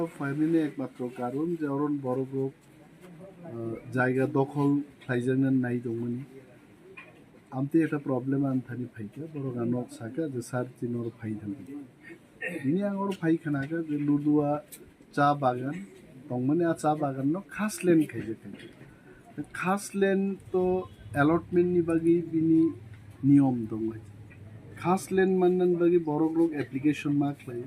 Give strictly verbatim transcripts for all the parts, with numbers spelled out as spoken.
Phaimani ekmatro karon je oron borok rok, ah, jaiga dokhol khlaijakna nai tongmani. Amtwi ekta problem ang thani phaikha, borok ang nok sakha je sir chini oro phai thangdi. Bini ang oro phai khna kha je Ludua cha bagan tongmani, a cha bagan no khas land khaijak khaijak. Khas land to allotment ni bagwi bini niyom tongo. Khas land manna bagwi borok rok application ma khlai.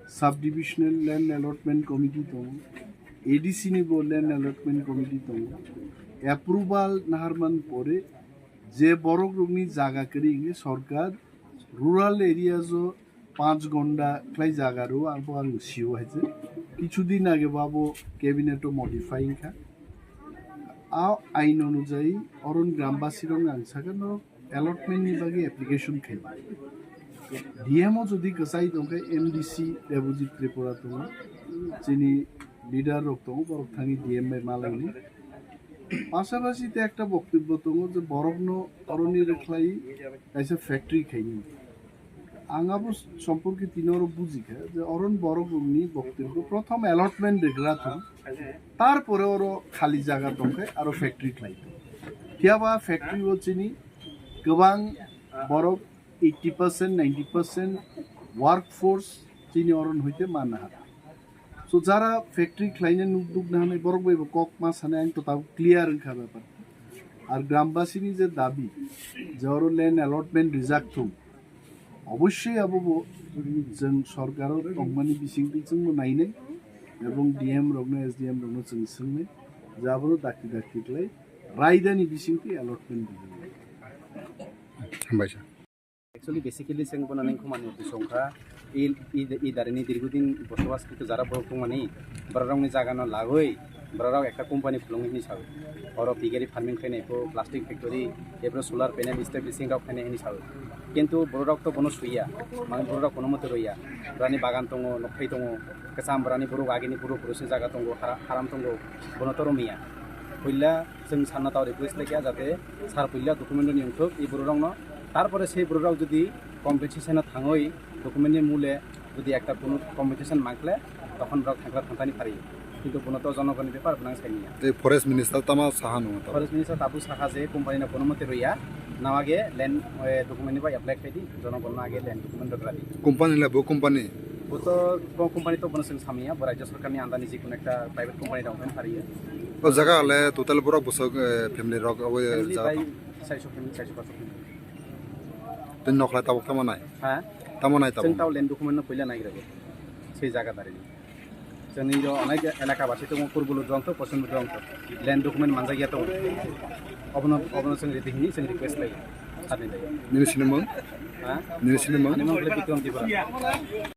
Sub divisional land allotment committee tongo, A D C ni bo land allotment committee tongo. Approval naharman pore je borok rokni jaga kwrwi hwnwi sorkar rural areas o panch gonda khlai jaga rw, ang bo ang sio hai je. Kichu din age bo abo cabinet o modify wngkha. A ain onujai oron grambasi rok ang sakha no allotment ni bagwi application khai. D M o jodi kwchai tongkhe M D C Debojit Tripura tongo, chini leader rok tongo, borok thangwi D M bai malaini. Pasapasi te ekta boktobbo tongo je borokno oroni rwkhlai kaisa factory khaini. Ang abo somporke tini oro bujikha je oron borok rokni boktobbo prothom allotment rwgra thung, tarpore oro khali jaga tongkhe aro factory khlai thung. Phiyaba factory o chini kwbang borok eighty percent, ninety percent workforce chini oron hoite manna ha. So jara factory khlaina nuk duk na hanai borok bai bo kok ma sanai ang to tabuk clear wngkha bepar. Ar grambasini je dabi je oro land allotment rijak thung, obossoi abo bo chwng sorkaro tongmani bisingtwi chwngno nainai ebong D M rokno, S D M rokno chwng swngnai je abono dakti dakti khlai raidani bisingtwi allotment rijak. Hambai sir. Actually, basically, chwng bono nangkukmani office wngkha. I, i, i darini dirgodin bosobas khe jara borok tongmani, bororokni jagano lagwi bororok ekta company khulungwi hwnwi sao. Oro piggery farming khainai pho, plastic factory, epore solar panel, step bising rok khainai hwnwi sao. Kintu bororok to bono suiya, mang bororok kono mote roiya. Borani bagan tongo, nokthai tongo, kwcham borani borok agini borok borosni jaga tongo, hara-, haram tongo, bono to romya. Puila chwng sanna tao request laikha jate sir puila document ni wngthok i bororokno. Tarpore sei bororok jodi compensation o thangwi document ni mule jodi ekta kono compensation mankhle tokhon borok thangkla thangtani phari. Kintu bono to jonogoni bepar bwnang sainiya. Tei forest minister tama saha nung tamo? Forest minister tabuk saha je company no kono mote roiya, nawage land, eh, document ni bai apply khaidi, jonogon no age land document rok radi. Company le bo company? Bo to bo company to bono chwng samya, bo rajya sarkar ni under ni jikunu ekta private company rok phariya. O jaga le total borok bwswk, eh, family rok abo Family jaga bai tong? Chaiso family, chaiso paso family. Tei nokhlai tabuk tamo nai? Ha? Tamo nai tabuk? Chwng tao land document no puila naigra bo. Sei jaga darini. Chwngni ro onek elaka basi tongo, Purbo Ludwang to, Poschim Ludwang to. Land document manjak ya tongo. Obono, obono chwng ridi hini chwng request lai. Sir ni lai. Nini sinimung? Ha? Nini sinimung? Ani mung le Bikram Tripura.